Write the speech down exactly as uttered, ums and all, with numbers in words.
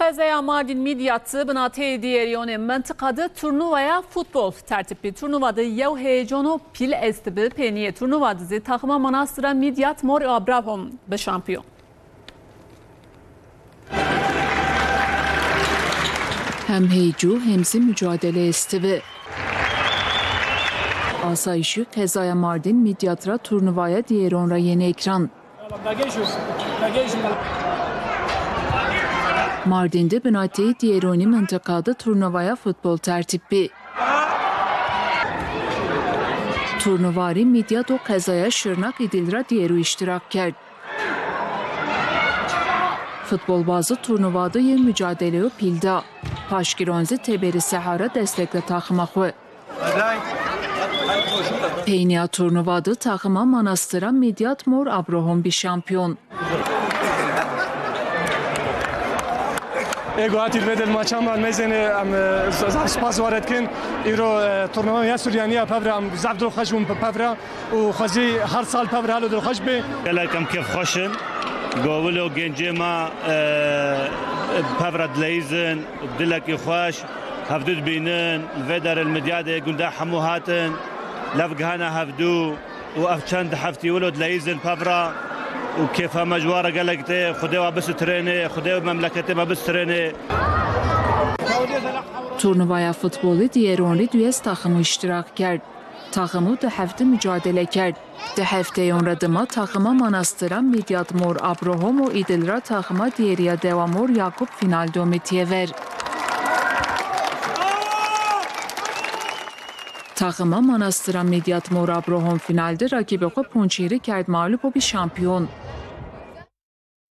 Qezaya Mardin Midyat bi nateyê diyeriyonê mintiqa de turnuvaya futbol tertib bî. Turnuva de yew heyecano pîl estibi, pêniyê turnuva de zî taxima Manastira Midyat Mor Abraham bi şampiyon. Hem heycû hem zî mücadele estibi. Asayişî qezaya Mardin Midyat ra turnuvaya diyeron ra yeni ekran. Mardin de binateyê diyerûnî mintiqa de turnuvaya futbol tertib bî. Turnuvarî Midyat û qezaya Şirnak Îdil ra diyerû îştirak kerd. Futbolbazî turnuva de yê mücadeleyo pîl da. Paşkiron zî teberî sehara destek da taxima xwe. Peyniya turnuva de taxima Manastira Midyat Mor Abraham bî şampiyon. Ê guhatî li vê dilmaça me, meyzêne em, e, z-, zaf spas waret kin. Îro, e, turnuva ya Suryaniya pevra, em zaf dilxweş bûn pe-, pevra û xwezî her sal pevra helo dilxweş bê. Gelek em kêfxweş in. Govilo gencê me, e, pevra dileyîzin, dilekî xweş. Hevdû dibînin, li vê derê li Midyadê gunda hemû hatin, lev gihana hevdû û ev çend heftî wilo dileyîzin pevra û kêfa me ji wa re gelek tê. Xwedê wa bisitirênê, Xwedê û memleketê me bisitirênê. Turnuvaya futbolî diyerûn rê duyes taximû îştirak kerd. Taximû du hefte mücadele kerd. Di hefteyon re dima taxima Manastira Midyat Mor Abraham û Îdil ra taxima Diyeriya Dewa Mor Yakup final domîtiye ver. Taxima Manastira Midyat Mor Abraham final de rakîbê xwe Ponçîrî kerd mağlup û bî şampiyon.